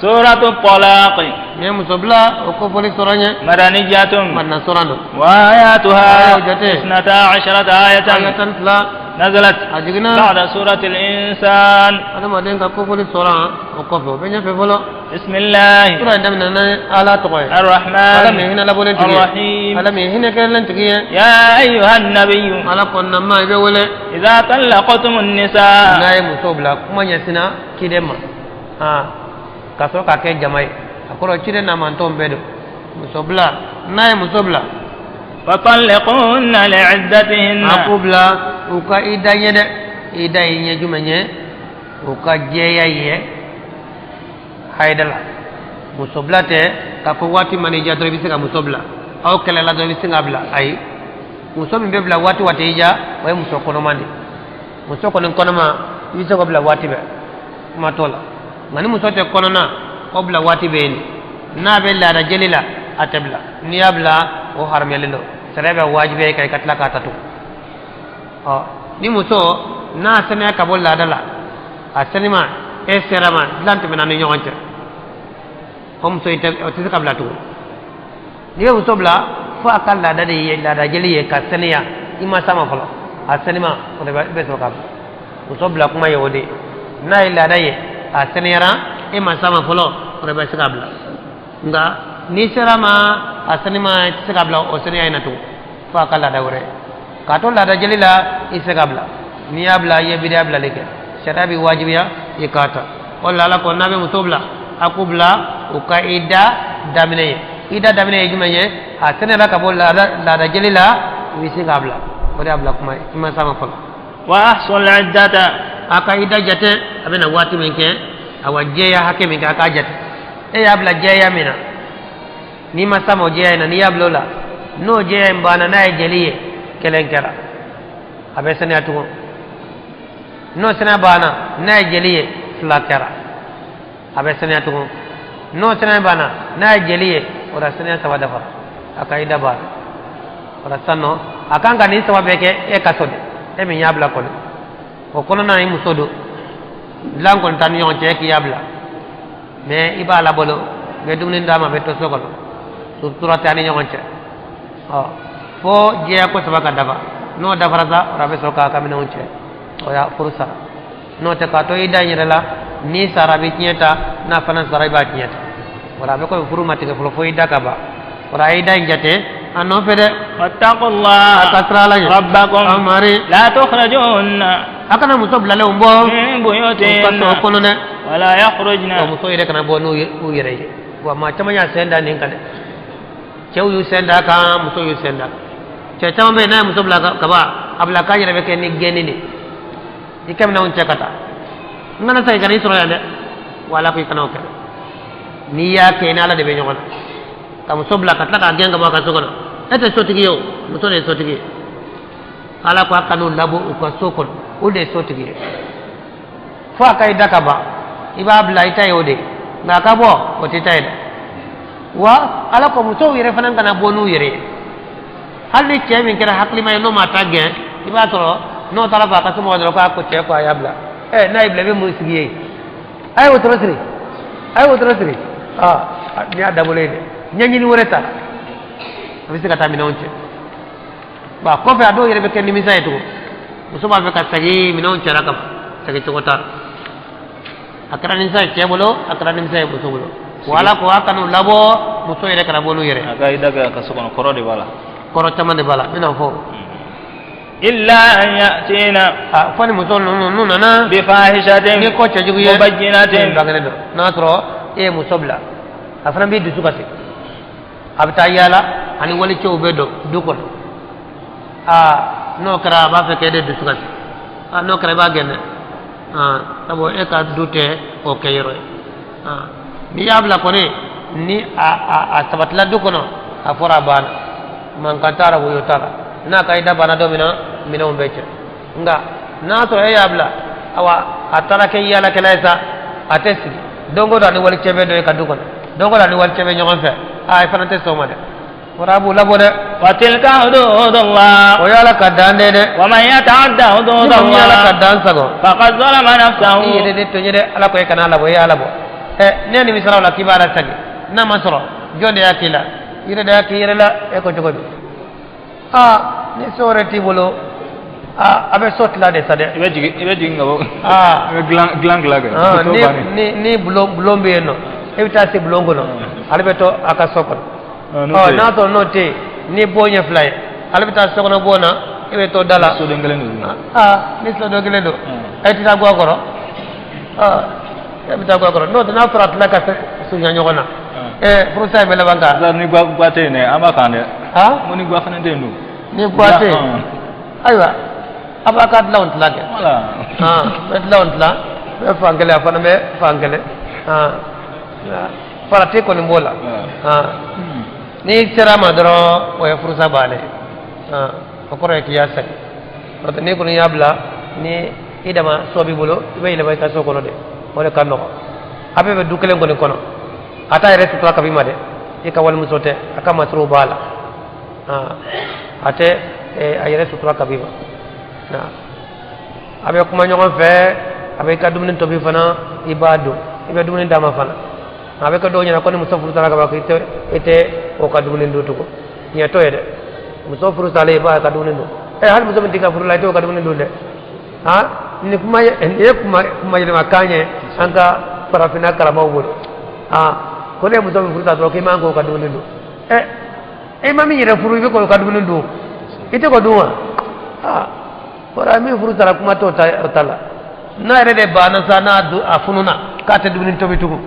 سورة الطلاق. Nin ye musobila o kofɔli suran ye. مدنية. Madina suran don. وآياتها آية جتي. 12 آية. Aya 12. نزلت A jiginna بعد سورة الإنسان. Adamaden ka kofɔli suran o kɔfɛ, o bɛ ɲɛfɛ fɔlɔ. بسم الله Sura in daminɛ ni Ala tɔgɔ ye, Ala min الرحمن ye hinɛ labɔlen tigi ye, الرحيم. Ala min ye hinɛ kɛlen tigi ye. يا أيها النبي. Ala kɔnɔna ma i bɛ wele. إذا طلقتم النساء. N'a ye muso bila, kuma ɲɛsinna ciden ma aa ka sɔrɔ k'a kɛ jama ye, a kɔrɔ ciden n'a mantɔn bɛɛ don. Muso bila, n'a ye muso bila, فطلقوهن لعدتهن. A k'u bila u ka i da ɲɛ dɛ. I da ye ɲɛ jumɛn ye? U ka jɛya ye hayida la. Muso bila tɛ k'a fɔ waati mana i diya dɔrɔn i bɛ se ka muso bila, aw kɛlɛla dɔrɔn i bɛ se k'a bila. Ayi, muso min bɛ bila waati waati i diya, o ye muso kɔnɔma de ye. Muso kɔni kɔnɔma, i bɛ se k'o bila waati bɛɛ, kuma t'o la. Nka ni muso tɛ kɔnɔna, o bila waati bɛ yen n'a bɛ laada jeli la, a tɛ bila. N'i y'a bila, o haramuyalen don, sariya bɛ wajibiya i kan i ka tila k'a ta tugun. Ɔ, ni muso n'a sɛnɛya ka bɔ laada la, a sɛnɛma e sera ma, dilan tɛmɛna ni ɲɔgɔn cɛ, o muso in tɛ, o tɛ se ka bila tugun. N'i ye muso bila, fo a ka laada de ye laada jeli ye ka sɛnɛya, i ma s'a ma fɔlɔ, a sɛnɛma, o de bɛ i bɛ sɔrɔ k'a bila. Muso bila kuma ye o de ye. N'a ye laada ye, a sɛnɛyara, e ma s'a ma fɔlɔ, o de bɛ se k'a bila. Nka n'i sera a ma, a sɛnɛma, i tɛ se k'a bila o sɛnɛya in na tugun, fo a ka laada wɛrɛ. K'a to laada jeli la, i tɛ se k'a bila. N'i y'a bila, i ye bidiya bilali kɛ, sariya bɛ wajibiya i k'a ta. O de la Ala ko n'a bɛ muso bila, a k'u bila u ka i da daminɛ ye. I da daminɛ ye jumɛn ye? A sɛnɛla ka bɔ laada laada jeli la, i bɛ se k'a bila. O de y'a bila kuma ye, i ma s'a ma fɔlɔ. وأحصوا العدة. A ka i da jate, a bɛna waati min kɛ, awa jɛya hakɛ min kɛ, a k'a jate. E y'a bila jɛya min na, n'i ma s'a ma o jɛya in na, n'i y'a bila o la, n'o jɛya in banna, n'a ye jeli ye, kelen kɛra, a bɛ sɛnɛya tugun. N'o sɛnɛya banna, n'a ye jeli ye, fila kɛra, a bɛ sɛnɛya tugun. N'o sɛnɛya banna, n'a ye jeli ye, o la sɛnɛya saba dafara, a ka i da banna. O la sisan nɔ, a kan ka nin saba bɛɛ kɛ e ka so de, e min y'a bila kɔni o kɔnɔna na, i muso don, dilan kɔni t'an ni ɲɔgɔn cɛ, e k'i y'a bila, mais i b'a labalo, i bɛ dumuni d'a ma, a bɛ to so kɔnɔ, sutura tɛ an ni ɲɔgɔn cɛ. Ɔ, fo jɛya ko saba ka dafa. N'o dafara sa, o la a bɛ sɔrɔ k'a ka minɛnw cɛ, o y'a furu sara. N'o tɛ, k'a to i da in yɛrɛ la, n'i sara a bɛ tiɲɛ ta, n'a fana sara i b'a tiɲɛ ta. Wala a bɛ komi furu ma tigɛ fɔlɔ fo i da ka ban. Wala a y'i da in jate a nɔfɛ dɛ. واتقوا الله A ka siran Ala ɲɛ. ربكم. Aw mari. لا تخرجوهن A kana muso bilalenw bɔ من u ka بيوتهن so kɔnɔ dɛ. ولا يخرجن. Wa muso yɛrɛ kana bɔ n'u ye u yɛrɛ ye. Wa maa caman y'a sen da nin kan dɛ. Cɛw y'u sen da kan, muso y'u sen da kan. Cɛ caman bɛ yen, n'a ye muso bila ka ban, a bila k'a yɛrɛ bɛ kɛ ni gɛnni de i ka minɛnw cɛ ka taa, n kana segin ka n'i sɔrɔ yan dɛ. Wala ko i kana o kɛ. N'i y'a kɛ, i ni Ala de bɛ ɲɔgɔn na. Ka muso bila ka tila k'a gɛn ka bɔ a ka so kɔnɔ, e tɛ sotigi ye, o muso de ye sotigi ye. Ala ko a kan'u labɔ u ka so kɔnɔ, o de ye sotigi ye. Fo a ka i da ka ban, i b'a bila, i ta ye o de ye, nka a ka bɔ, o t'i ta ye dɛ. Wa Ala ko musow yɛrɛ fana kana bɔ n'u yɛrɛ ye. Hali ni cɛ min kɛra hakilima ye, n'o ma taa gɛn, i b'a sɔrɔ n'o taara fɔ a ka somɔgɔw dɔrɔn k'a ko cɛ ko a y'a bila. Ɛ, n'a y'i bila, i bɛ mun sigi ye? A ye wotoro siri, a ye wotoro siri. Aa, nin y'a dabɔlen ye dɛ. Ɲɛɲini wɛrɛ t'a la, a bɛ se ka taa minɛnw cɛ. Ba kɔfɛ, a dɔw yɛrɛ bɛ kɛ nimisa ye tugun. Muso b'a fɛ ka segin, minɛnw cɛra ka ban, segin cogo t'a la. A kɛra nimisa ye cɛ bolo, a kɛra nimisa ye muso bolo. Wa Ala ko a kan'u labɔ, muso yɛrɛ kana bɔ n'u yɛrɛ. A ka i da kɛ a ka so kɔnɔ, kɔrɔ de b'a la. Kɔrɔ caman de b'a la, n bɛna fɔ. إلا أن يأتين A fɔ ni muso ninnu n'u nana بفاحشة ni ko cɛjugu ye مبينة. Min bangenen don. N'a sɔrɔ e ye muso bila, a fana b'i dusu kasi, a bɛ taa yaala ani walicɛw bɛ don du kɔnɔ. Aa, n'o kɛra, a b'a fɛ k'e de dusu kasi. Aa, n'o kɛra, i b'a gɛn dɛ. Aa, sabu e ka du tɛ o kɛ yɔrɔ ye. Aa, n'i y'a bila kɔni, ni a sabatila du kɔnɔ, a fɔra a banna, mankan t'a la, woyo t'a la. N'a ka i da banna don min na, minɛnw bɛ cɛ. Nka n'a sɔrɔ e y'a bila, awa a taara kɛ yaalakɛla ye sa, a tɛ sigi, don o don ani walicɛ bɛ don e ka du kɔnɔ, don o don ani walicɛ bɛ ɲɔgɔn fɛ. Aa, i fana tɛ sɔn o ma dɛ. Wara b'u labɔ dɛ. وتلك حدود الله. O ye Ala ka dan de ye dɛ. ومن يتعد حدود Ni min ye Ala ka الله dan sago, فقد ظلم i نفسه. yɛrɛ de tɔɲɔ dɛ. Ala ko e kana labɔ, e y'a labɔ. Ɛ, ne nimisara o la k'i b'a lasagi, n'a ma sɔrɔ, jɔn de y'a k'i la? I yɛrɛ de y'a k'i yɛrɛ la. E ko cogo di? Aa, ni so wɛrɛ t'i bolo, aa, a bɛ so tila de sa dɛ. I bɛ jigin ka bɔ. Aa. I bɛ dilan kɛ. Ah, t'o ni bannen. Ni bulon bɛ yen nɔ, e bɛ taa se bulon kɔnɔ, ale bɛ to a ka so kɔnɔ. Ah, n'o Ɔ, tɛ yen. n'a sɔrɔ n'o tɛ yen, ni bon ye fila ye, ale bɛ taa sokɔnɔ bon na, e bɛ to da la. Soden kelen don. Aa, ni soden kelen don, e tɛ taa guwa kɔrɔ. Aa, e bɛ taa guwa kɔrɔ, n'o tɛ, n'a sɔrɔ a tila ka surunya ɲɔgɔn na, ɛ, furusa in bɛ laban ka Sisan ni guwa tɛ yen dɛ, an b'a kan dɛ. Ha? N ko ni guwa fana tɛ yen dun. Ni guwa tɛ yen, ayiwa, a b'a ka dilanw tila kɛ. Voilà. Aa, bɛ dilanw tila, bɛ fan kelen, a fana bɛ fan kelen. Aa, farati kɔni b'o la. Aa, n'i sera a ma dɔrɔn, o ye furusa bannen ye. Aa, o kɔrɔ ye k'i y'a sɛgɛn. N'o tɛ, n'i kɔni y'a bila, ni i dama so b'i bolo, i bɛ yɛlɛma i ka so kɔnɔ de, o de ka nɔgɔn. A bɛɛ bɛ du kelen kɔni kɔnɔ, a t'a yɛrɛ sutura kabi ma dɛ, i ka walimuso tɛ, a ka masiriw b'a la. Aa, a tɛ a yɛrɛ sutura kabi ma. A bɛ kuma ɲɔgɔn fɛ, a bɛ i ka dumuni tobi fana, i b'a dun, i bɛ dumuni d'a ma fana. A bɛ kɛ dɔw ɲɛna ko ni muso furu sara ka ban, ko i tɛ o ka dumuni dun tugun. Tiɲɛ t'o ye dɛ. Muso furu salen, i b'a ka dumuni dun. Ɛ, hali muso min t'i ka furu la, i t'o ka dumuni dun dɛ. Han, nin kuma ye, nin ye kuma yɛlɛma kan ye an ka farafinna karamɔgɔw bolo. Han, ko ne ye muso min furu sa dɔrɔn, k'i man k'o ka dumuni dun. Ɛ, e ma min yɛrɛ furu, i bɛ k'o ka dumuni dun, i tɛ k'o dun wa? Aa, wala min furu sara, kuma t'o ta, o ta la. N'a yɛrɛ de banna sa, n'a du a fununa k'a tɛ dumuni tobi tugun,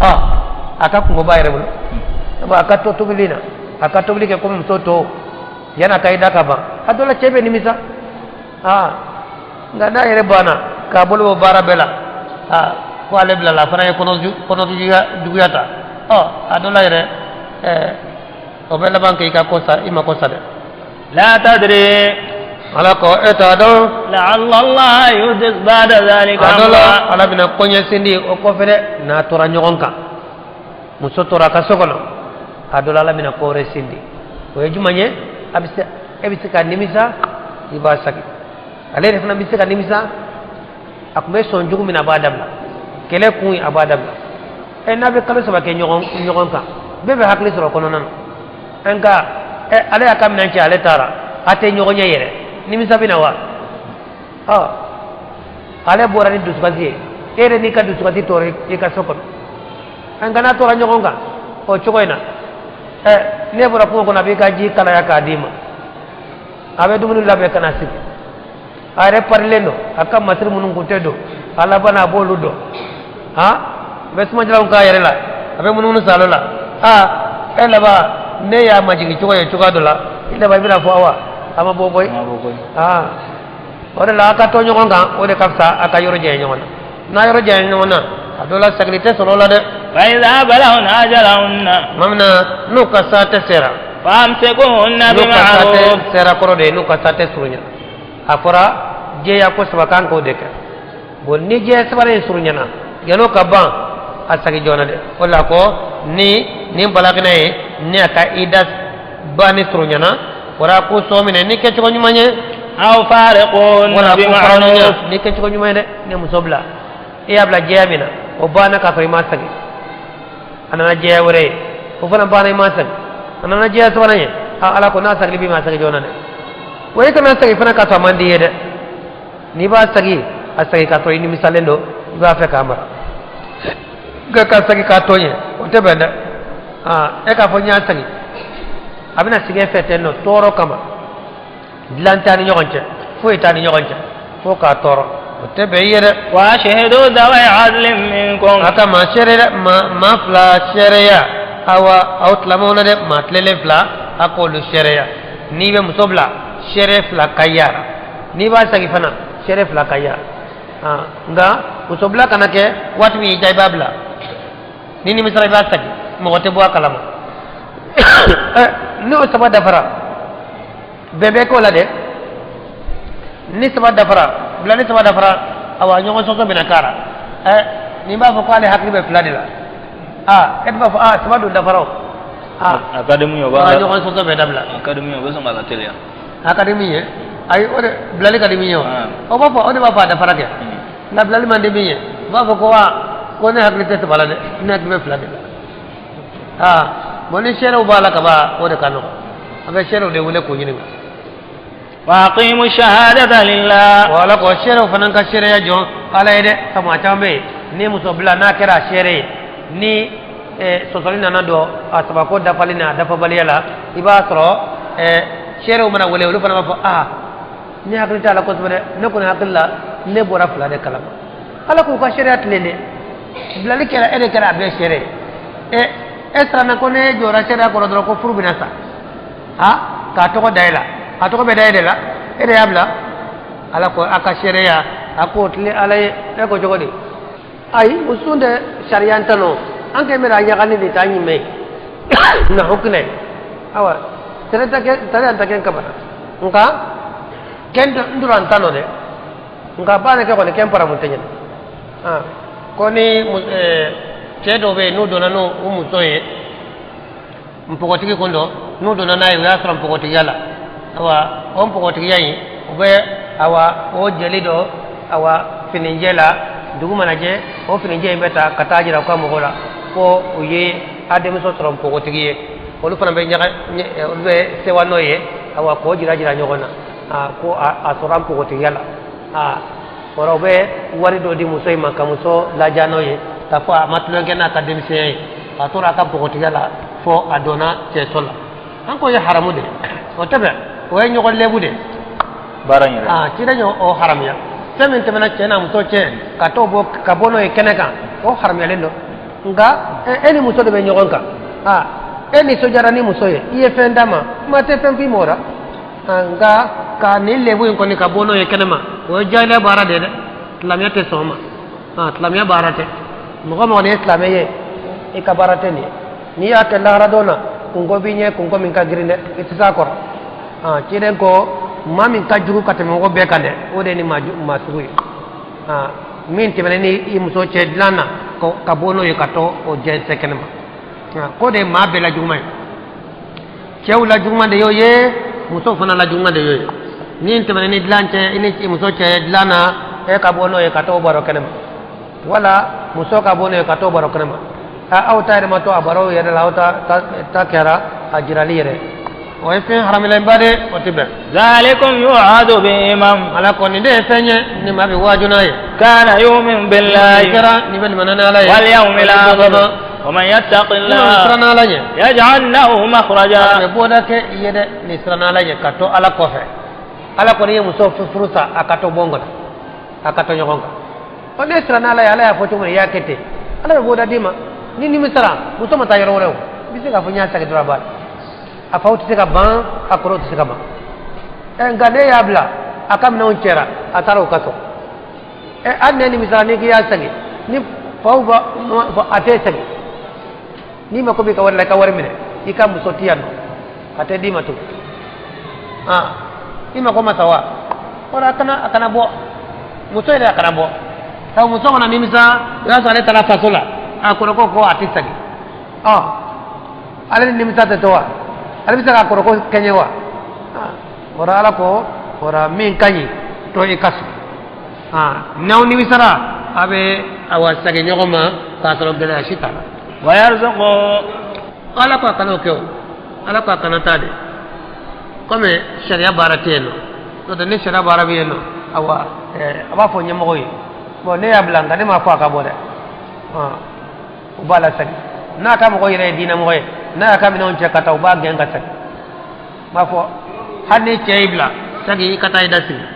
aa, a ka kungo b'a yɛrɛ bolo. A ka to tobili na, a ka tobili kɛ komi muso tɔw, yan'a ka i da ka ban. A dɔ la, cɛ bɛ nimisa. Aa, nka n'a yɛrɛ banna k'a bolo bɔ baara bɛɛ la, aa, ko ale bilala, a fana ye kɔnɔ juguya ta. Ɔ, a dɔ la yɛrɛ, ɛɛ, o bɛ laban k'i ka ko sa, i ma ko sa dɛ. لا تدري. Ala ko e t'a dɔn. لعل الله يحدث بعد ذلك A dɔ la, أمرا. Ala bɛna koɲɛ sindi o kɔfɛ dɛ. N'a tora ɲɔgɔn kan, muso tora a ka so kɔnɔ, a dɔ la, Ala bɛna ko wɛrɛ sindi. O ye jumɛn ye? A bɛ se, e bɛ se ka nimisa, i b'a sagi. Ale yɛrɛ fana bɛ se ka nimisa. A tun bɛ sɔn jugu min na, a b'a dabila. Kɛlɛ kun, a b'a dabila. Ɛ, n'a bɛ kalo 3 kɛ ɲɔgɔn kan, bɛɛ bɛ hakili sɔrɔ kɔnɔna na. Nka ɛ, ale y'a ka minɛn cɛ, ale taara, a tɛ ɲɔgɔn ɲɛ yɛrɛ, nimisa bɛ na wa? Ɔ, ale bɔra ni dusukasi ye, e yɛrɛ n'i ka dusukasi tɔɔrɔ i ka so kɔnɔ. Nka n'a tora ɲɔgɔn kan o cogo in na, ɛ, n'e bɔra kungo kɔnɔ, a b'i ka ji kalaya k'a d'i ma, a bɛ dumuni labɛn ka na sigi, a yɛrɛ parilen don, a ka masiri minnu kun tɛ don a laban, a b'olu dɔn. Han, a bɛ sumajalanw k'a yɛrɛ la, a bɛ munumunu salo la. Aa, e laban, ne y'a majigin cogo ye cogoya dɔ la, i laban, i bɛna fɔ awa, a ma bɔ koyi. Aa, o de la, a ka to ɲɔgɔn kan, o de ka fisa a ka yɔrɔ janya ɲɔgɔn na. N'a yɔrɔ janya ɲɔgɔn na, a dɔ la, sagili tɛ sɔrɔ o la dɛ. فإذا بلغن أجلهن. Tuma min na n'u ka saatɛ sera, فأمسكوهن n'u ka saatɛ بمعروف. sera, kɔrɔ de ye n'u ka saatɛ surunya. A fɔra jɛya ko saba kan k'o de kɛ. Bon, ni jɛya sabanan in surunyana, yan'o ka ban, a sagi joona dɛ. O la ko ni nin balakina ye, ni a ka ida banni surunyana, wara ko so minɛ ni kɛcogo ɲuman ye. أو فارقوهن Wala ko fara بمعروف. ɲɔgɔn ni kɛcogo ɲuman ye dɛ. Ni muso bila, e y'a bila jɛya min na, o banna k'a sɔrɔ i ma sagi. A nana jɛya wɛrɛ ye, o fana banna, i ma sagi. A nana jɛya sabanan ye. A, Ala ko n'a sagili b'i ma, a sagi joona dɛ. Wa i kana sagi fana k'a sɔrɔ a man di i ye dɛ. N'i b'a sagi, a sagi k'a sɔrɔ i nimisalen don, i b'a fɛ k'a mara. Nka ka sagi k'a tɔ ɲɛ, o tɛ bɛn dɛ. Aa, e k'a fɔ n y'a sagi, a bɛna sigi e fɛ ten nɔ tɔɔrɔ kama, dilan t'a ni ɲɔgɔn cɛ, foyi t'a ni ɲɔgɔn cɛ, fo k'a tɔɔrɔ, o tɛ bɛn i ye dɛ. وأشهدوا ذوي عدل منكم. A ka maa seere dɛ, maa fila seereya. Awa, aw tilamaw na dɛ, maa tilenlen fila, a k'olu seereya. N'i bɛ muso bila, seere fila ka yaara. N'i b'a sagi fana, seere fila ka yaara. Nka muso bila kana kɛ waati min y'i diya i b'a bila. Ni nimisara, i b'a sagi, mɔgɔ tɛ bɔ a kalama. Ɛ, n'o saba dafara, bɛn bɛ k'o la dɛ. Ni saba dafara, bila ni saba dafara, awa, ɲɔgɔn sɔsɔ bɛna k'a la. Ɛ, nin b'a fɔ k'ale hakili bɛ fila de la. Aa, e b'a fɔ aa, saba dun dafara o. Aa. A ka di mun ye, o wala b'a ɲɔgɔn sɔsɔ bɛ dabila. A ka di mun ye, o bɛ sɔn k'a la teliya. A ka di min ye, ayi, o de bilali ka di min ye wa. Ah. O b'a fɔ, o de b'a fɔ a dafara kɛ. Nka bilali man di min ye, o b'a fɔ ko wa Ko ne hakili tɛ saba la dɛ, ne hakili bɛ fila de la. Aa, bon, ni seerew b'a la ka ban, o de ka nɔgɔn, an bɛ seerew de wele k'u ɲininka. وأقيموا الشهادة لله. Wala ko seerew fana ka seereya jɔ ala ye dɛ. Sabu a caman bɛ yen, ni muso bila n'a kɛra a seere ye, ni sɔsɔli nana don a sabako dafali n'a dafabaliya la, i b'a sɔrɔ seerew mana wele, olu fana b'a fɔ: aa, ne hakili t'a la kosɛbɛ dɛ, ne kɔni hakili la ne bɔra fila de kalama. Ala k'u ka seereya tilen dɛ. Bilali kɛra, e de kɛra a bɛɛ seere ye. E siranna ko ne jɔra seereya kɔrɔ dɔrɔn ko furu bɛna sa. A k'a tɔgɔ da e la, a tɔgɔ bɛ da e de la, e de y'a bila. Ala ko a ka seereya a k'o tilen ala ye. E ko cogo di? Ayi, o sun tɛ sariya tɛ nɔ, an kɛ bɛna ɲagali de taa ɲimɛ na hukunɛ. Awa, sariya tɛ kɛ, sariya tɛ kɛ kaba, nka kɛn n tora n ta nɔ dɛ, nka baara kɛ kɔni kɛn paramu tɛ ɲɛna. Ah, ko ni cɛ dɔw bɛ yen, n'u donna n'u u muso ye npogotigi kun dɔ, n'u donna n'a ye, u y'a sɔrɔ npogotigiya la. Awa, o npogotigiya in, u bɛ awa o jeli dɔ awa finijɛ la, dugu mana jɛ, o finijɛ in bɛ ta ka taa jira u ka mɔgɔw la ko u ye a denmuso sɔrɔ npogotigi ye. Olu fana bɛ ɲaga, olu bɛ sewa n'o ye, awa k'o jira jira ɲɔgɔn na, aa, ko a sɔrɔ npogotigiya la. Aa, kɔrɔ u bɛ wari dɔ di muso in ma ka muso laja n'o ye, k'a fɔ a ma tulonkɛ n'a ka denmisɛnya ye, a tora a ka npogotigiya la fo a donna cɛso la. An k'o ye haramu de ye, o tɛ bɛn, o ye ɲɔgɔn lebu de ye. Baara in yɛrɛ. Aa, ciden y'o o haramuya. Fɛn min tɛmɛna cɛ n'a muso cɛ ka t'o bɔ ka bɔ n'o ye kɛnɛ kan, o haramuyalen don. Nka e ni muso de bɛ ɲɔgɔn kan. Aa, e nisɔndiyara ni muso ye, i ye fɛn d'a ma, kuma tɛ fɛn f'i ma o la. Nka ka nin lebu in kɔni ka bɔ n'o ye kɛnɛ ma, o ye jahiliya baara de ye dɛ, silamɛya tɛ sɔn o ma. Aa, silamɛya baara tɛ. Mɔgɔ mɔgɔ n'i ye silamɛ ye, i ka baara tɛ nin ye. N'i y'a kɛ lahara don na, kunko b'i ɲɛ, kunko min ka girin dɛ, i tɛ s'a kɔrɔ. Aa, ciden ko maa min ka jugu ka tɛmɛ mɔgɔ bɛɛ kan dɛ, o de ye ni maa sugu ye. Aa, min tɛmɛna ni i muso cɛ dilan na ka bɔ n'o ye ka t'o o jɛnsɛn kɛnɛ ma, k'o de ye maa bɛɛ la juguman ye. Cɛw la juguman de y'o ye, musow fana la juguman de y'o ye. Ni tɛmɛna ni dilan cɛ, i ni muso cɛ dilan na, e ka bɔ n'o ye ka t'o baro kɛnɛ ma, wala muso ka bɔ n'o ye ka t'o baro kɛnɛ ma, aw ta yɛrɛ ma to a baro yɛrɛ la, aw ta kɛra a jirali yɛrɛ, o ye fɛn haramilenba de, o tɛ bɛn. ذلكم يوعظ به من Ala ko nin de ye fɛn ye ni maa bɛ waaju n'a ye. كان يؤمن بالله Nin kɛra ni bɛ limaniya ni ala ye. واليوم الآخر ومن يتق Ni الله siranna ala ɲɛ. يجعل له Ala مخرجا. bɛ bɔda kɛ i ye dɛ, ni siranna ala ɲɛ ka to ala kɔfɛ. Ala kɔni ye muso furu sa, a ka to bon kɔnɔ, a ka to ɲɔgɔn kan. Ɔ, ne siranna ala ye, ala y'a fɔ cogo min na, i y'a kɛ ten, ala bɛ bɔda d'i ma. Ni nimisara, muso ma taa yɔrɔ wɛrɛ, o i bɛ se k'a fɔ n y'a segin dɔrɔn, a banna. A faw tɛ se ka ban, a kɔrɔw tɛ se ka ban. Ɛ, nka ne y'a bila, a ka minɛnw cɛra, a taara o ka so. Ɛ, hali ne nimisara, n'i k'i y'a segin, ni faw ba a tɛ segin. N'i mako b'i ka wari la, i ka wari minɛ, i ka muso ti yan nɔ, a tɛ d'i ma tugun. Ah, i mako ma sa wa? O la a kana bɔ, muso yɛrɛ a kana bɔ, sabu muso mana nimisa, o y'a sɔrɔ ale taara faso la, a kɔrɔ ko a tɛ segin. Ɔ, ale ni nimisa tɛ to wa? Ale bɛ se k'a kɔrɔ ko kɛɲɛ wa? O la ala ko o la min ka ɲi, to i ka so. Ah, n'aw nimisara, a bɛ awa segin ɲɔgɔn ma k'a sɔrɔ gɛlɛya si t'a la. ويرزقه. Ala ko a kana o kɛ o, ala ko a kana taa de, komi sariya baara tɛ yen nɔ. N'o tɛ, ni sariya baara bɛ yen nɔ, awa a b'a fɔ ɲɛmɔgɔw ye: bon, ne y'a bila, nka ne m'a fɔ a ka bɔ dɛ. U b'a lasegin. N'a ka mɔgɔ yɛrɛ ye diinɛmɔgɔ ye, n'a y'a ka minɛnw cɛ ka taa, u b'a gɛn ka segin. N b'a fɔ hali ni cɛ y'i bila, segin i ka taa i da sigi.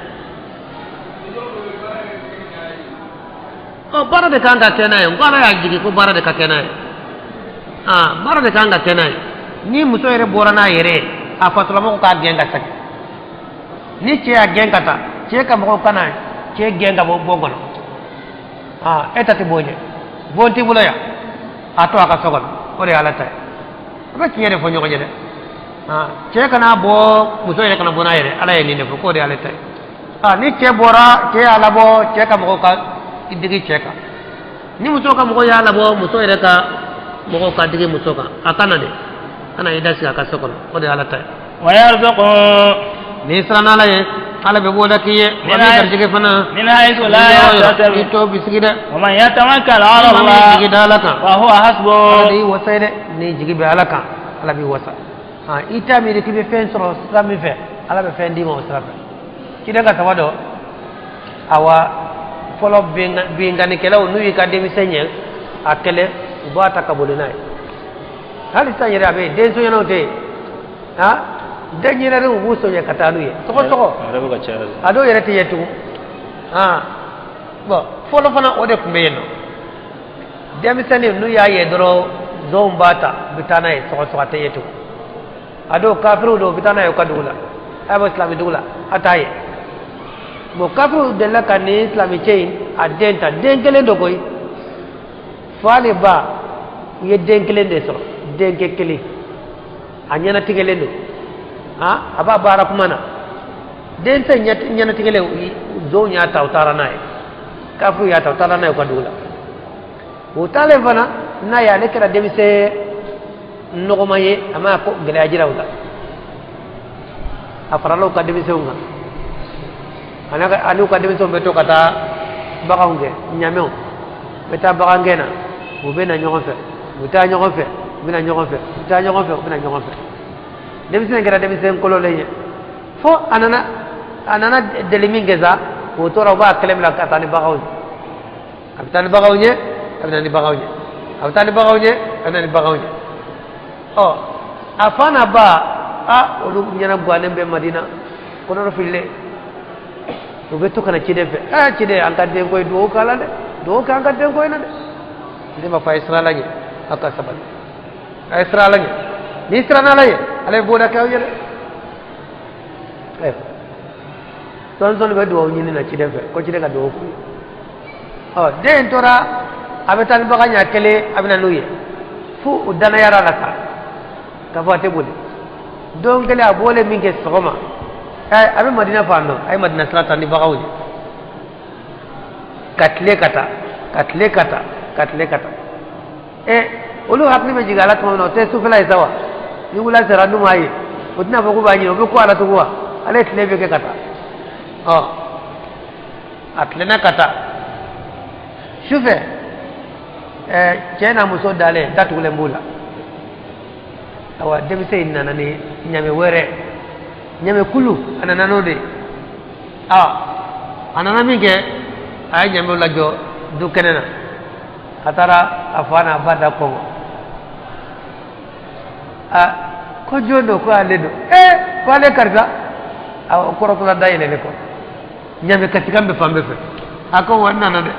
Ɔ, baara de kan ka kɛ n'a ye. N ko ala y'a jigin ko baara de ka kɛ n'a ye. Aa, baara de kan ka kɛ n'a ye. Ni muso yɛrɛ bɔra n'a yɛrɛ ye, a fasolamɔgɔw k'a gɛn ka segin. Ni cɛ y'a gɛn ka taa, cɛ ka mɔgɔw kana cɛ gɛn ka bɔ bon kɔnɔ. Aa, e ta tɛ bon ye, bon t'i bolo yan, a to a ka so kɔnɔ, o de ye ala ta ye. A bɛ tiɲɛ de fɔ ɲɔgɔn ye dɛ. Aa, cɛ kana bɔ, muso yɛrɛ kana bɔ n'a yɛrɛ. Ala ye nin de fɔ k'o de ye ale ta ye. Aa, ni cɛ bɔra, cɛ y'a labɔ, cɛ ka mɔgɔw ka digi cɛ kan. Ni muso ka mɔgɔw y'a labɔ, muso yɛrɛ ka mɔgɔw ka digi muso kan. A kana de kana i da sigi a ka so kɔnɔ, o de ye ala ta ye. ويرزقه. N'i siranna ala ye, Ala bɛ bɔda k'i ye wa a b'i garijɛgɛ fana. من حيث لا يحتسب. I t'o bisigi dɛ. ومن يتوكل على Maa min jigi الله da Ala kan, فهو Ala حسبه. de y'i wasa ye dɛ. N'i jigi bɛ Ala kan, Ala b'i wasa. I t'a miiri k'i bɛ fɛn sɔrɔ sira min fɛ, Ala bɛ fɛn d'i ma o sira fɛ. Ciden ka saba dɔ, awa, fɔlɔ binkannikɛlaw, n'u y'i ka denmisɛn ye a kɛlɛ, u b'a ta ka boli n'a ye. Hali sisan yɛrɛ a bɛ yen, den soɲɛnaw tɛ yen, ha, den ɲɛnɛrinw, u b'u soɲɛ ka taa n'u ye sɔgɔ sɔgɔ. A yɛrɛ bɛ ka caya. A dɔw yɛrɛ tɛ ye tugun. Bɔn, fɔlɔ fana o de tun bɛ yen nɔ. Denmisɛnnin, n'u y'a ye dɔrɔn, zonw b'a ta, u bɛ taa n'a ye sɔgɔ sɔgɔ, a tɛ ye tugun. A dɔw kafiriw don, u bɛ taa n'a ye u ka dugu la, a bɛ silamɛ dugu la, a t'a ye. Bɔn, kafiriw delila ka nin silamɛ cɛ in a den ta, den kelen don koyi. Fa ni ba, u ye den kelen de sɔrɔ, denkɛ kelen, a ɲɛnatigɛlen don, a b'a baara kuma na. Denmisɛn ɲɛnatigɛlen, zonw y'a ta, u taara n'a ye. Kafiriw y'a ta, u taara n'a ye u ka dugu la. U taalen fana n'a ye, ale kɛra denmisɛn nɔgɔman ye, a ma ko gɛlɛya jira u la. A farala u ka denmisɛnw kan, ani u ka denmisɛnw bɛ to ka taa baganw gɛn, ɲamɛw bɛ taa bagan gɛn na, u bɛ na ɲɔgɔn fɛ, u bɛ taa ɲɔgɔn fɛ, u bɛ na ɲɔgɔn fɛ, u bɛ taa ɲɔgɔn fɛ, u bɛ na ɲɔgɔn fɛ. Denmisɛn kɛra denmisɛn kololen ye fo a nana deli min kɛ sa, o tora u b'a kɛlɛ bila ka taa ni baganw ye. A bɛ taa ni baganw ye, a bɛ na ni baganw ye, a bɛ taa ni baganw ye, a bɛ na ni baganw ye. Ɔ, a fa n'a ba, a olu ɲɛna gannen bɛ Madina kɔnɔ fililen. U bɛ to ka na ciden fɛ: aa, ciden, an ka denko ye, dugawu k'a la dɛ, dugawu kɛ an ka denko in na dɛ. Ne b'a fɔ a ye siran Ala ɲɛ, aw ka sabali, a ye siran Ala ɲɛ. N'i siranna Ala ɲɛ, Ala ye bɔda kɛ aw ye dɛ. Ayiwa, sɔɔni bɛ dugawu ɲini na ciden fɛ, ko ciden ka dugawu k'u ye. Ɔ, den in tora a bɛ taa ni bagan ɲɛ kelen, a bɛ na n'u ye, fo u danayara la sa k'a fɔ a tɛ boli. Don kelen, a bɔlen min kɛ sɔgɔma, a bɛ Madina fan dɔn, a ye Madina sira ta ni baganw ye, ka tile ka taa, ka tile ka taa, ka tile ka taa. Ɛ, olu hakili bɛ jigin a la tuma min na, o tɛ sufɛla ye sa wa? Ni wula sera, n'u m'a ye, o tɛna fɔ k'u b'a ɲini, o bɛ ko a la tugun wa? Ale ye tile bɛ kɛ ka taa. Ɔ, a tilenna ka taa sufɛ, cɛ n'a muso dalen, datugulen b'u la. Awa, denmisɛn in nana ni ɲamɛ wɛrɛ, ɲamɛ kulu, a nana n'o de ye. A nana min kɛ, a ye ɲamɛw lajɔ du kɛnɛ na. A taara a fa n'a ba da kɔngɔ. A ko jɔn don? Ko ale don. Ee, ko ale karisa. A kɔrɔtɔla da yɛlɛlen kɔ, ɲamɛ kasikan bɛ fan bɛɛ fɛ. A ko wa, n nana dɛ,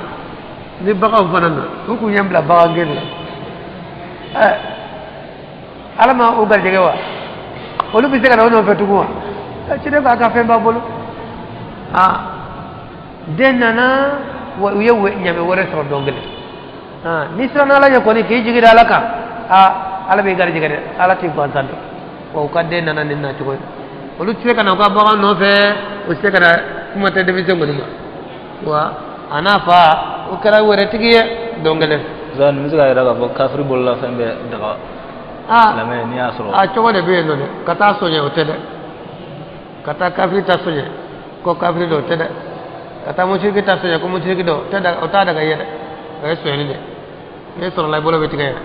ni baganw fana na, u kun ye n bila bagan gɛn la. Ɛ, Ala ma o garijɛgɛ wa? Olu bɛ se ka na o nɔfɛ tugun wa? Ciden ko a ka fɛn b'a bolo. Aa, den nana, u ye ɲamɛ wɛrɛ sɔrɔ don kelen. N'i siranna Ala ɲɛ kɔni, k'i jigi da Ala kan, aa, Ala b'i garijɛgɛ dɛ, Ala t'i gansan dɔn. Wa u ka den nana nin na cogo ye, olu tɛ se ka na u ka bagan nɔfɛ, u tɛ se ka na, kuma tɛ denmisɛn kɔni ma. Wa a n'a fa, o kɛra wɛrɛtigi ye don kelen. Nin bɛ se ka yira k'a fɔ kafiri bololafɛn bɛ daga silamɛ n'i y'a sɔrɔ. A cogo de bɛ yen nɔ dɛ. Ka taa soɲɛ, o tɛ dɛ. Ka taa kafiri ta soɲɛ ko kafiri dɔ, o tɛ dɛ. Ka taa musiriki ta soɲɛ ko musiriki dɔ, o tɛ da, o t'a daga ye dɛ. O ye sonyɛli dɛ. N'i sɔrɔla, i bolo bɛ tigɛ yɛrɛ.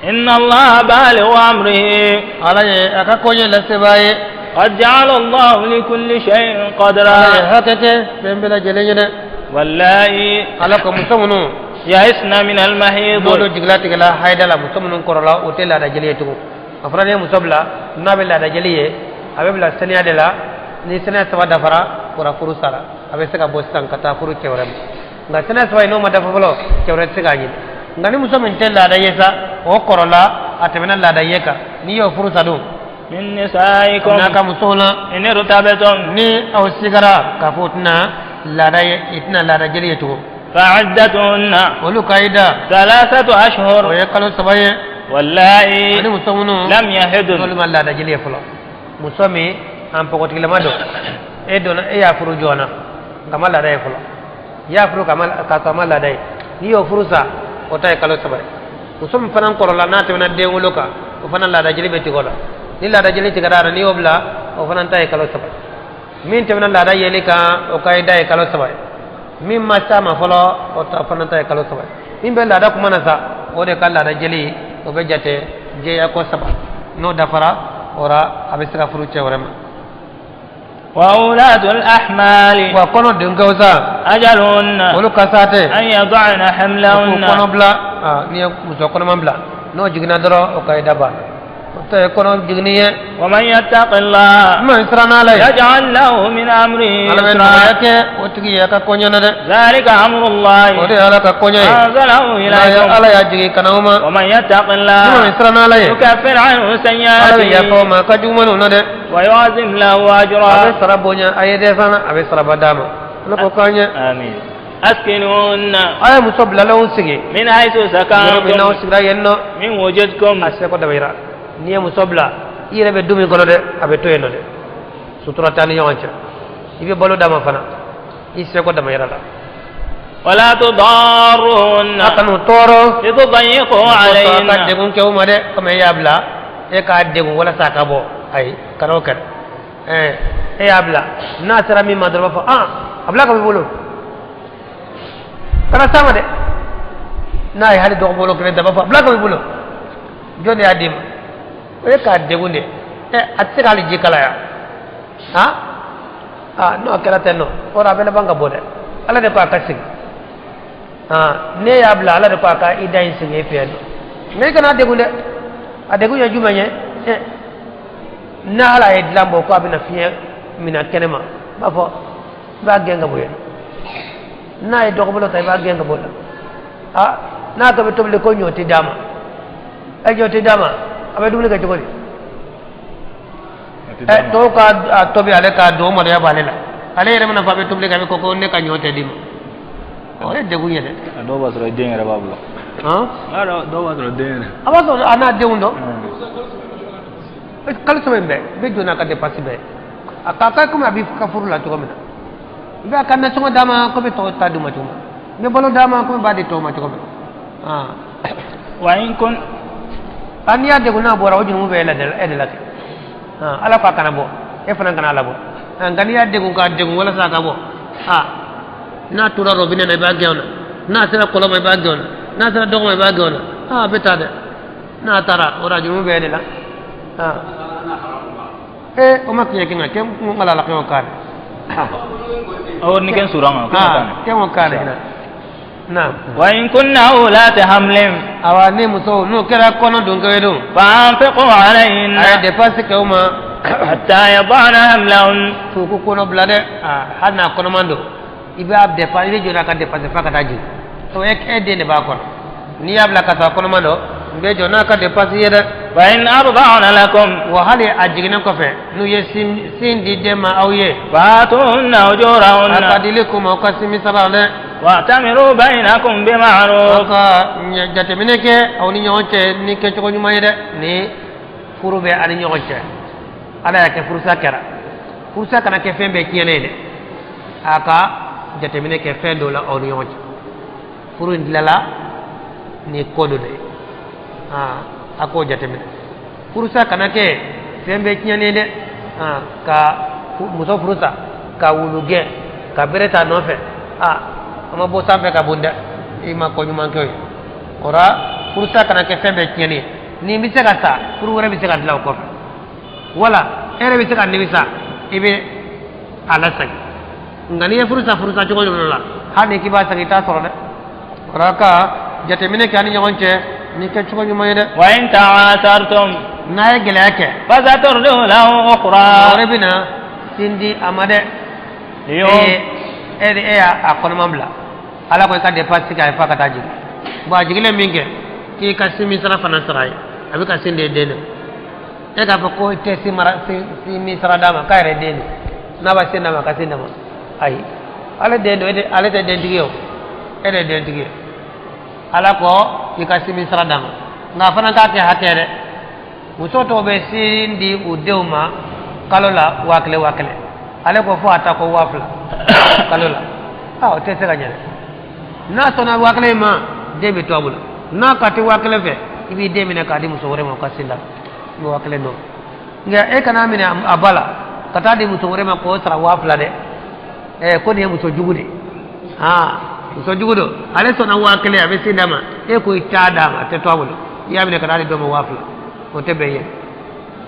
إن الله بالغ أمره. Ala ye a ka koɲɛ lasebaa ye. قد جعل الله لكل شيء Ala ye قدرا. hakɛ kɛ fɛn bɛɛ lajɛlen ye dɛ. واللائي Ala ko muso minnu يئسن من المحيض. n'olu jigila tigɛla hayida la, muso minnu kɔrɔla, o tɛ laada jeli ye tugun. A fɔra n'i ye muso bila n'a bɛ laada jeli ye, a bɛ bila saniya de la. Ni saniya 3 dafara, kɔrɔ furu sara, a bɛ se ka bɔ sisan ka taa furu cɛ wɛrɛ ma. Nka saniya 3 in, n'o ma dafa fɔlɔ, cɛ wɛrɛ tɛ se k'a ɲini. Nka ni muso min tɛ laada ye sa, o kɔrɔla, a tɛmɛna laada ye kan, n'i y'o furu sa dun, من نسائكم n'a ka musow la, إن ارتبتم ni aw sigara k'a fɔ o tɛna laada ye, i tɛna laada jeli ye tugun, فعدتهن olu ka ida ثلاثة أشهر o ye kalo 3 ye. واللائي Ani muso minnu لم يحضن. n'olu ma laada jeli ye fɔlɔ, muso min an npogotigilama don, e donna, e y'a furu joona nka ma laada ye fɔlɔ, i y'a furu k'a sɔrɔ a ma laada ye, n'i y'o furu sa, o ta ye kalo 3 ye. Muso min fana kɔrɔla, n'a tɛmɛna den wolo kan, o fana laada jeli bɛ tigɛ o la. Ni laada jeli tigɛra a la, n'i y'o bila, o fana ta ye kalo 3 ye. Min tɛmɛna laada yeli kan, o ka ida ye kalo 3 ye. Min ma s'a ma fɔlɔ, o ta fana ta ye kalo 3 ye. Min bɛ laada kuma na sa, o de ka laada jeli o bɛ jate jɛya ko 3. N'o dafara, o la a bɛ se ka furu cɛ wɛrɛ ma. وأولاة الأحمال Wa kɔnɔ denkɛw sa, أجلهن olu ka sa tɛ أن يضعن u k'u حملهن. kɔnɔ bila. N'i ye muso kɔnɔma bila, n'o jiginna dɔrɔn, o ka ida banna. O tɛ ye kɔnɔ jiginni ye. ومن يتق الله Min siranna Ala ye, يجعل له من أمره Ala bɛ يسرا. nɔgɔya kɛ o tigi ye a ka koɲɛ na dɛ. ذلك أمر O de الله ye Ala ka koɲɛ ye. أنزله إليكم. Ala y'a jigin ka na o ma. ومن يتق Ni الله min siranna Ala ye, يكفر عنه Ala bɛ yafa o سيئاته ma a ka jugumanw na dɛ. ويعظم له A bɛ أجرا. sara bonya a ye dɛ fana, a bɛ saraba d'a ma. Ala ko k'an ɲɛ. آمين. أسكنوهن A ye muso bilalenw sigi من حيث yɔrɔ min n'aw سكنتم sigira yen nɔ. من وجدكم. A seko dabayira, n'i ye muso bila, i yɛrɛ bɛ du min kɔnɔ dɛ, a bɛ to yen nɔ dɛ. Sutura t'an ni ɲɔgɔn cɛ. I bɛ balo d'a ma fana, i seko damayira la. ولا تضاروهن A kan'u tɔɔrɔ لتضيقوا ka عليهن. degun kɛ u ma dɛ, komi e y'a bila, e k'a degun walasa a ka bɔ. Ayi, kana o kɛ dɛ. E y'a bila, n'a sera min ma dɔrɔn, i b'a fɔ a bila ka b'i bolo, kana s'a ma dɛ. N'a ye hali dɔgɔbolo kelen ta, i b'a fɔ a bila ka b'i bolo. Jɔn de y'a d'i ma? O ye k'a degun de. A tɛ se k'ale ji kalaya. Han, n'o kɛra ten nɔ, o a bɛ laban ka bɔ dɛ. Ala de ko a ka sigi. Ne y'a bila, Ala de ko a ka i da in sigi e fɛ yan nɔ. Mɛ i kana degun dɛ. A degun ye jumɛn ye? N'a Ala ye dilan bɔ ko a bɛna fiɲɛ minɛ kɛnɛ ma, i b'a fɔ i b'a gɛn ka bɔ yen. N'a ye dɔgɔbolo ta, i b'a gɛn ka bɔ la. N'a ko bɛ tobili ko ɲɔ tɛ d'a ma, ɲɔ tɛ d'a ma, a bɛ dumuni kɛ cogo di? Tɔw ka a tobi, ale k'a don, o maloya b'ale la. Ale yɛrɛ mana fɔ a bɛ tobili kɛ, a bɛ ko ko ne ka ɲɔ tɛ d'i ma. O ye degun ye dɛ. A dɔw b'a sɔrɔ den yɛrɛ b'a bolo. Han? Dɔw b'a sɔrɔ den yɛrɛ. A b'a sɔrɔ a n'a denw dɔn. Kalo 3 in bɛɛ i bɛ jɔ n'a ka dépense bɛɛ. A ka kɛ komi a b'i ka furu la cogo min na, i b'a ka nasɔngɔ d'a ma komi tɔw ta d'u ma cogo min na, i bɛ balo d'a ma komi b'a di tɔw ma cogo min na. وإن كن N'i y'a degun, n'a bɔra, o jurumu bɛ e la e de la kɛ. Ala ko a kana bɔ, e fana kana labɔ. Nka n'i y'a degun k'a degun walasa a ka bɔ, n'a tora robinet na, i b'a gɛn o la. N'a sera kɔlɔn ma, i b'a gɛn o la. N'a sera dɔgɔ ma, i b'a gɛn o la. A bɛ taa dɛ. N'a taara, o la jurumu bɛ e de la. O ma kiɲɛ kɛ kɛ ŋala la kɛ o kaane. أو نكن سورة. Kɛ o kaane na naam. وإن كن أولاة حمل Awa, ni muso n'o kɛra kɔnɔ don kɛ don, فأنفقوا a ye عليهن dépense kɛ o ma حتى يضعن حملهن. F'u ko kɔnɔ bila dɛ. Hali n'a kɔnɔman don, i b'a dépense, i bɛ jɔ n'a ka dépense f'a ka taa jigin. O e den de b'a kɔnɔ. N'i y'a bila ka sɔrɔ a kɔnɔman don, n bɛ jɔ n'a ka dépense ye dɛ. فإن أرضعن لكم Wa hali a jiginnen kɔfɛ, n'u ye sin di den ma aw ye, فآتوهن a ka أجورهن dili k'u ma, o ka sin min sara dɛ. واعتمروا بينكم Aw بمعروف. ka jateminɛ kɛ aw ni ɲɔgɔn cɛ ni kɛcogo ɲuman ye dɛ. Ni furu bɛ aw ni ɲɔgɔn cɛ, Ala y'a kɛ furusa kɛra, furusa kana kɛ fɛn bɛɛ tiɲɛnen ye dɛ. A ka jateminɛ kɛ fɛn dɔw la aw ni ɲɔgɔn cɛ. Furu in dilala ni ko dɔ de ye. A k'o jateminɛ. Furusa kana kɛ fɛn bɛɛ tiɲɛnen ye dɛ. Ka muso furu sa, ka wulu gɛn, ka bere ta nɔfɛ, a ma bɔ sanfɛ ka bon dɛ. I ma ko ɲuman kɛ o ye. O la, furusa kana kɛ fɛn bɛɛ tiɲɛnen ye. Nin bɛ se ka sa, furu wɛrɛ bɛ se ka dilan o kɔfɛ, wala e yɛrɛ bɛ se ka nimisa, i bɛ a lasegin. Nka n'i ye furu sa, furu sa cogo dɔ la, hali ni k'i b'a segin, i t'a sɔrɔ dɛ. O la, ka jateminɛ kɛ a ni ɲɔgɔn cɛ ni kɛcogo ɲuman ye dɛ. وإن تعاسرتم N'a ye gɛlɛya kɛ, فسترضع له أخرى. Wɛrɛ bɛ na sin di a ma dɛ. E ليوم e e y'a a kɔnɔman bila, Ala ko i ka dépense kɛ a ye f'a ka taa jigin. Bon, a jigilen min kɛ, k'i ka sin min sara fana sara a ye, a bɛ ka sin di den de ma. E k'a fɔ ko i tɛ sin mara sin min sara d'a ma, k'a yɛrɛ den de, n'a b'a sin d'a ma, a ka sin d'a ma. Ayi, ale den don, e de, ale tɛ dentigi ye o, e de ye dentigi ye. Ala ko i ka sin min sara d'a ma, nka a fana k'a kɛ hakɛ dɛ. Muso tɔw bɛ sin di u denw ma kalo la 1000 1000, ale ko fo a ta ko 2000 kalo la. O tɛ se ka ɲɛ dɛ. N'a sɔnna 1000 in ma, den bɛ to a bolo. N'a ka tɛ 1000 fɛ, i b'i den minɛ k'a di muso wɛrɛ ma, o ka sin d'a ma, i bɛ 1000 d'o ma. Nka e kana minɛ a ba la. ka taa di muso wɛrɛ ma k'o sara 2000 dɛ. Ko nin ye muso jugu de. Muso jugu don, ale sɔnna 1000 a bɛ sin d'a ma, e ko i t'a d'a ma, a tɛ to a bolo, i y'a minɛ ka taa di dɔ ma 2000, o tɛ bɛn ye.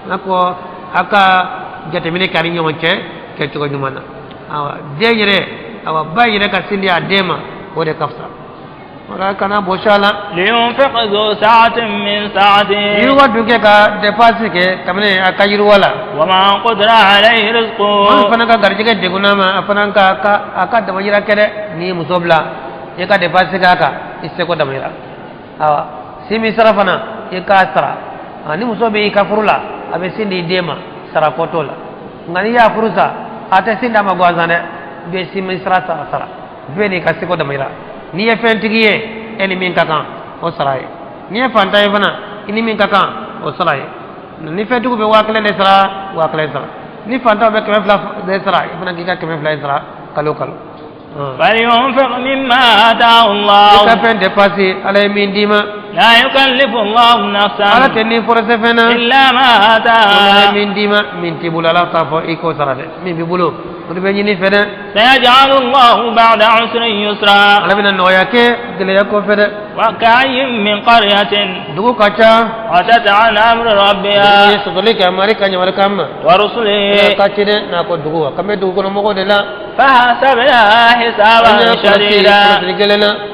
N'a ko a ka jateminɛ kɛ a ni ɲɔgɔn cɛ kɛcogo ɲuman na. Awa den yɛrɛ, awa ba yɛrɛ ka sin di a den ma, o de ka fisa. Wala kana bɔsi a la. لينفق ذو سعة من سعته. Yiriwa dun kɛ ka dépense kɛ kabini a ka yiriwa la. ومن قدر عليه رزقه. Maa fana ka garijɛgɛ degunna ma, a fana ka a ka damayira kɛ dɛ. N'i ye muso bila, i ka dépense k'a kan, i seko damayira. Awa sin min sara fana, i k'a sara. Ni muso bɛ i ka furu la, a bɛ sin di i den ma, sara ko t'o la. Nka n'i y'a furu sa, a tɛ sin d'a ma gansan dɛ, i bɛ sin min sara sara, bɛɛ n'i ka seko damayira. N'i ye fɛntigi ye, e ni min ka kan, o sara ye. N'i ye fantan ye fana, i ni min ka kan, o sara ye. Ni fɛntigiw bɛ 1000 de sara, 1000 sara. Ni fantanw bɛ 200 de sara, i fana k'i ka 200 sara kalo kalo. فلينفق مما آتاه الله. I ka fɛn dépense, Ala ye min d'i ma. لا يكلف الله نفسا. Ala tɛ ni forcé fɛn na. إلا ما آتاها. Ala ye min d'i ma, min t'i bolo, Ala t'a fɔ i k'o sara dɛ. Min b'i bolo, o de bɛ ɲini fɛ dɛ. سيجعل الله بعد عسر يسرا. Ala bɛna nɔgɔya kɛ gɛlɛya kɔfɛ dɛ. وكأي من قرية. Dugu ka ca. عتت عن أمر ربها. Dugu ye sɔsɔli kɛ mari ka ɲamari kan ma. ورسله. Ka ci dɛ, n'a ko dugu wa, kan bɛ dugu kɔnɔ mɔgɔw de la. فحسبناها حسابا شديدا.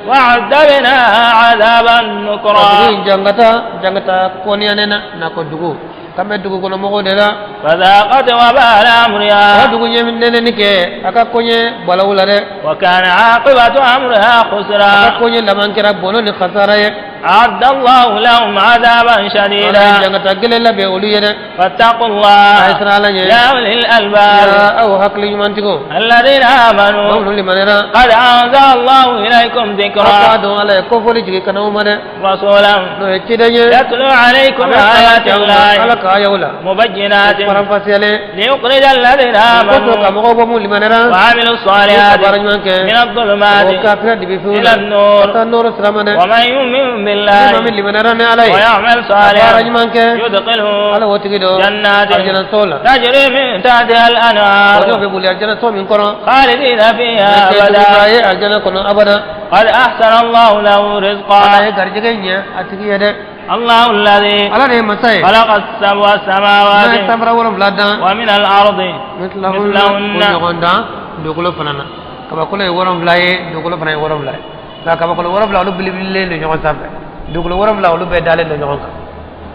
وعذبناها عذابا نكرا. Dugu in jangata jangata kɔniyanen na, n'a ko dugu kan bɛ dugu kɔnɔ mɔgɔw de la. فذاقت وبال أمرها. A dugu ɲɛ nɛnɛni kɛ a ka koɲɛ balawu la dɛ. وكان عاقبة أمرها خسرا. A ka koɲɛ laban kɛra bɔnɔ ni khasara ye. أعد الله لهم عذابا شديدا. Jangata gɛlɛn labɛn olu ye dɛ. فاتقوا الله. A ye siran Ala ɲɛ. يا أولي الألباب. Ya aw hakili ɲumantigiw. الذين آمنوا. Minnu limaniyara. قد أنزل الله إليكم Aw k'a ذكرا. dɔn Ala ye kofɔli jigin ka n'aw ma dɛ. رسولا. N'o ye ciden ye. يتلو عليكم A bɛ kalan آيات kɛ aw ma الله. Ala ka ayaw la. مبينات. Faranfasiyalen. ليخرج الذين Ko to ka آمنوا. mɔgɔw bɔ mun limaniyara. وعملوا الصالحات. Ka baara ɲuman kɛ. من الظلمات. O kafira dibi fiw إلى la. النور. Ka taa nɔɔrɔ sira ma dɛ. ومن يؤمن بالله. Ni maa min limaniyara ni Ala ye. ويعمل Ka baara صالحا. ɲuman kɛ. يدخله. Ala o tigi dɔ. جنات. Alijana so la. تجري من تحتها الأنهار. O bɛ boli alijana so min kɔnɔ. خالدين فيها Kɛ أبدا. ye alijana kɔnɔ abada. قد أحسن الله له رزقا. Ala ye garijɛgɛ ɲɛ a tigi ye dɛ. الله الذي. Ala de ye masa ye. خلق السبع السماوات. N'a ye sanfara 7 dan. ومن الأرض. مثلهن o ɲɔgɔn dan dugukolo fana na. Kabakolo ye 7 ye, dugukolo fana ye 7 ye. Nka kabakolo 7 olu bilibililen don ɲɔgɔn sanfɛ. Dugukolo 7 olu bɛɛ dalen don ɲɔgɔn kan.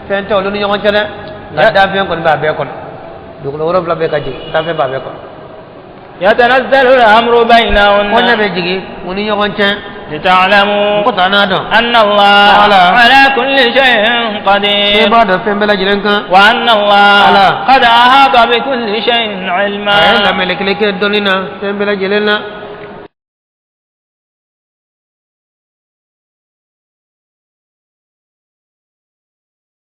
Fɛn tɛ olu ni ɲɔgɔn cɛ dɛ. Nka danfɛn kɔni b'a bɛɛ kɔnɔ. Dugukolo 7 bɛɛ ka jigin, danfɛn b'a bɛɛ kɔnɔ. يتنزل الأمر بينهن. Koɲɛ bɛ jigin u ni ɲɔgɔn cɛ. لتعلموا. Ko taa n'a dɔn. أن الله. Ala. على كل شيء قدير. I b'a dɔn fɛn bɛɛ lajɛlen kan. وأن الله. Ala. قد أحاط بكل شيء علما. A ye lamɛnnikɛla kɛ dɔnni na fɛn bɛɛ lajɛlen na.